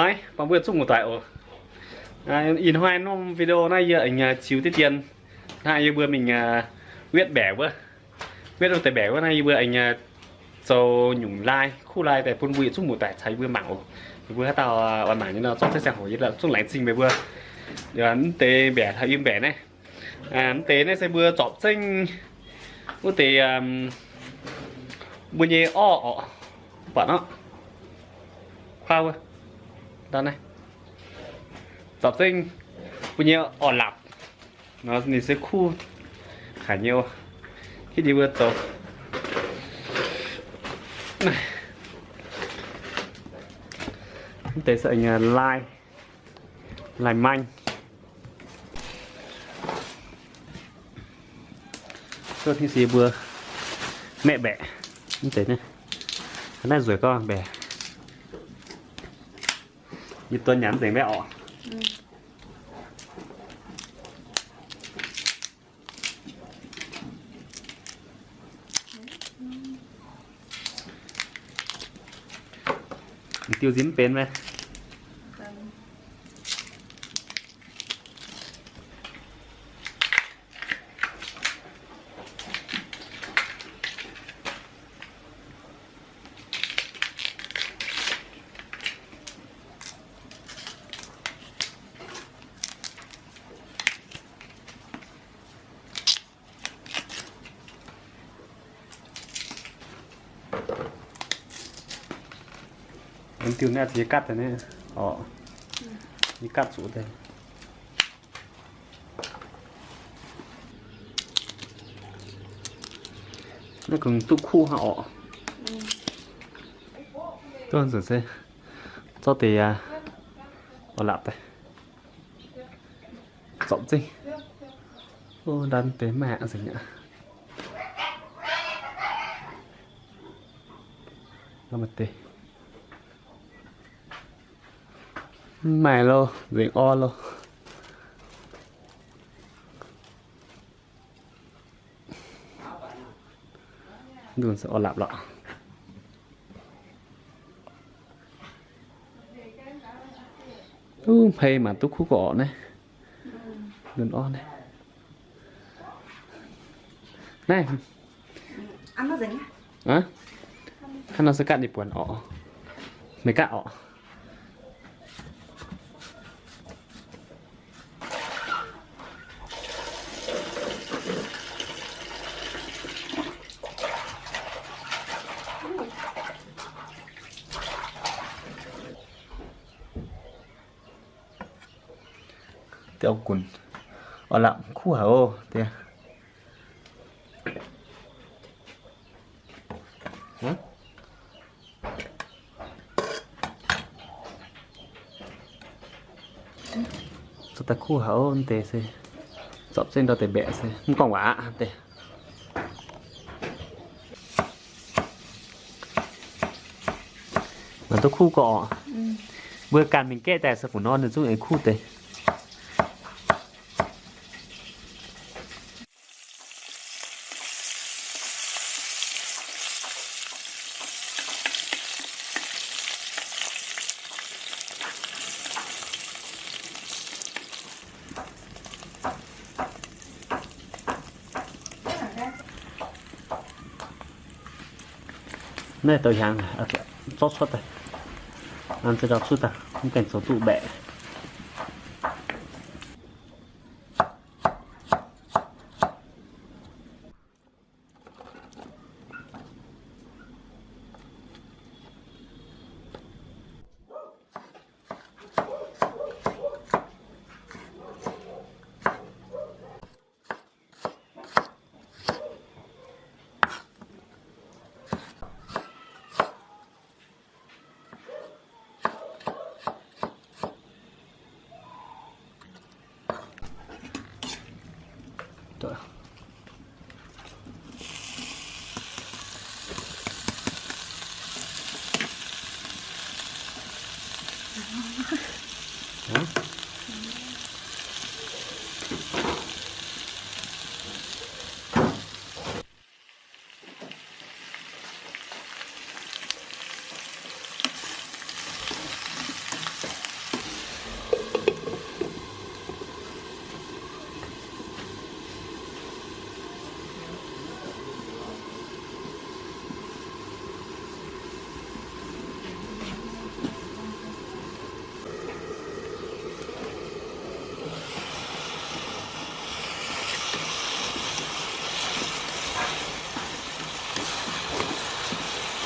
Hnoi bun mbuo zuqc muoz-doic oc. Ih hnoi norm video naaiv yie aengx ziux diqv dien hnangv yie mbuo mingh wetv mbaeqc wuov. Wetv wuov deix mbaeqc wuov naaiv yie mbuo aengx zoux nyungc lai, kuv lai daaih bun mbuo yietc zungv muoz-doic caux yie mbuo mangc oc. Yie mbuo haaix dauh oix mangc nyei nor zorqv jienv ziangh hoc yie zungv laengz zingh meih mbuo. Mv deix mbaeqc taux yie mbaeqc naaiv. Mv deix naaiv se mbuo zorpc zengv wuov deix mbuo nyei orv orqc. Buatc nor, kuav wuov, ndau naaiv zorpc zengv mbuo nyei orv-lapc. Nor ninh se kuv haic nyei oc. Hitv yie mbuo zoux. Mv deix se lai, lai maanh. Duqv hnangv se mbuo maeqv mbaeqc. Mv deix naaiv, naaiv nzueic gorngv mbaeqc. Yie duonx nyanc mv nzengc maiv orqc. Diuh nzin mv benx maiv. Diuh naaiv yie gatv daaih naaiv orqc. Yie gatv zuqc daaih. Naaiv kungx duqv kuv hnangv orqc. Duqv nzunc se zorqv deix yaac orv-lapc daaih. Zorpc zengv. Ndanv deix maiv nzengc aqv. Mv maaih lo, nzengc orv lo. Ndunh se orv-lapc lorqc. Duqv hmei mangc duqv kuv gorqv naaiv. Ndunh orv naaiv. Naaiv. Hnangv nor se gatv ninh buonc orqc. Meih gatv orqc. Diuh gunv orv-lapc kuv haic oc. Diuh Zorqv daaih kuv haic oc. Mv deix se zorpc zengv ndau deix mbaeqc se mv gorngv waac aqv deix. Mangc duqv kuv gorqv. Mbuo ganh mingh gaeqv daaih se fu nor ninh zungv aengx kuv deix. Naaiv douh hiaangx zorqv cuotv daaih, zeix ndau cuotv daaih, mv gaengh zoux duqv mbaeqc.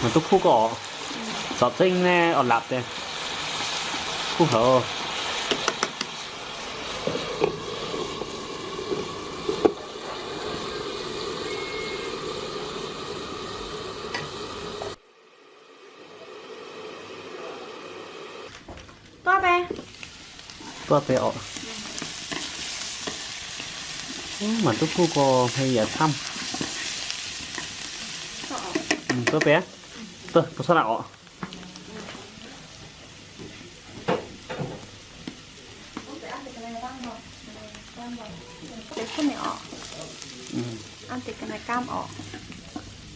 Mangc duqv kuv gorqv, zorpc zengv naaiv orv, lapc deix kuv haic. Duqv baeqc orqc. Mangc duqv kuv gorqv, hmei yaac camv. Duqv baeqc. Duqv, mbuo cuotv daaih orqc.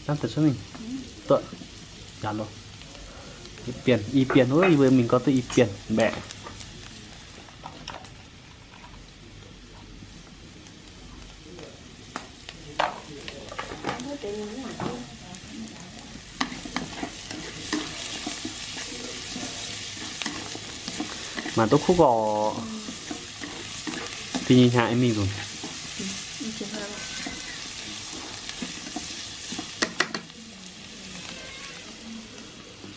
Camv deix cuotv mingh. Duqv, nyanc loh. Bienh, i bienh wuov, yie mbuo mingh gorngv duqv i bienh mbaeqc. Mangc duqv kuv gorqv, da'nyeic hnyangx mingh nzunc.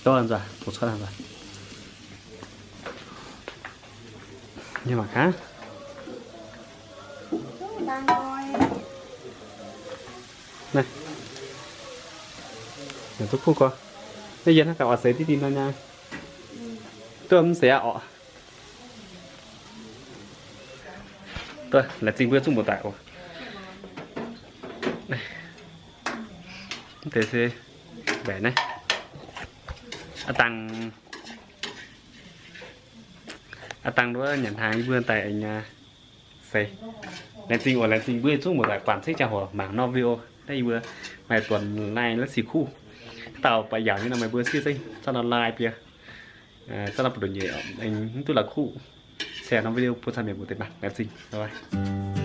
Dov nzunc, doqc cuotv nzunc. Mangc gaax. Naaiv, mangc duqv kuv gorqv. Naaiv yie hnangv gaax oix seix diqv dingh nor nyei. Duqv mv seix aqv orqc. Duqv, laengz zingh mbuo zungv muoz-doic oc. Mv deix se mbaeqc naaiv. Aav dangh, aav dangh nduov nyanc hnaangx yie mbuo daaih aengx seix. Laengz zingh oc, laengz zingh mbuo zungv muoz-doic buatc cingv ziangh hoc mangc norm video naaiv. Yie mbuo maaih duonx laai la'sic kuv. Dauh baaix yaauc nyei nor, meih mbuo siev zengv zanv norm laai bie, zanv norm buoz-ndoqv nyeic, aengx mv duqv la'kuqv. Share norm video bun caux mienh muoz-doic mangc. Laengz zingh, bye bye.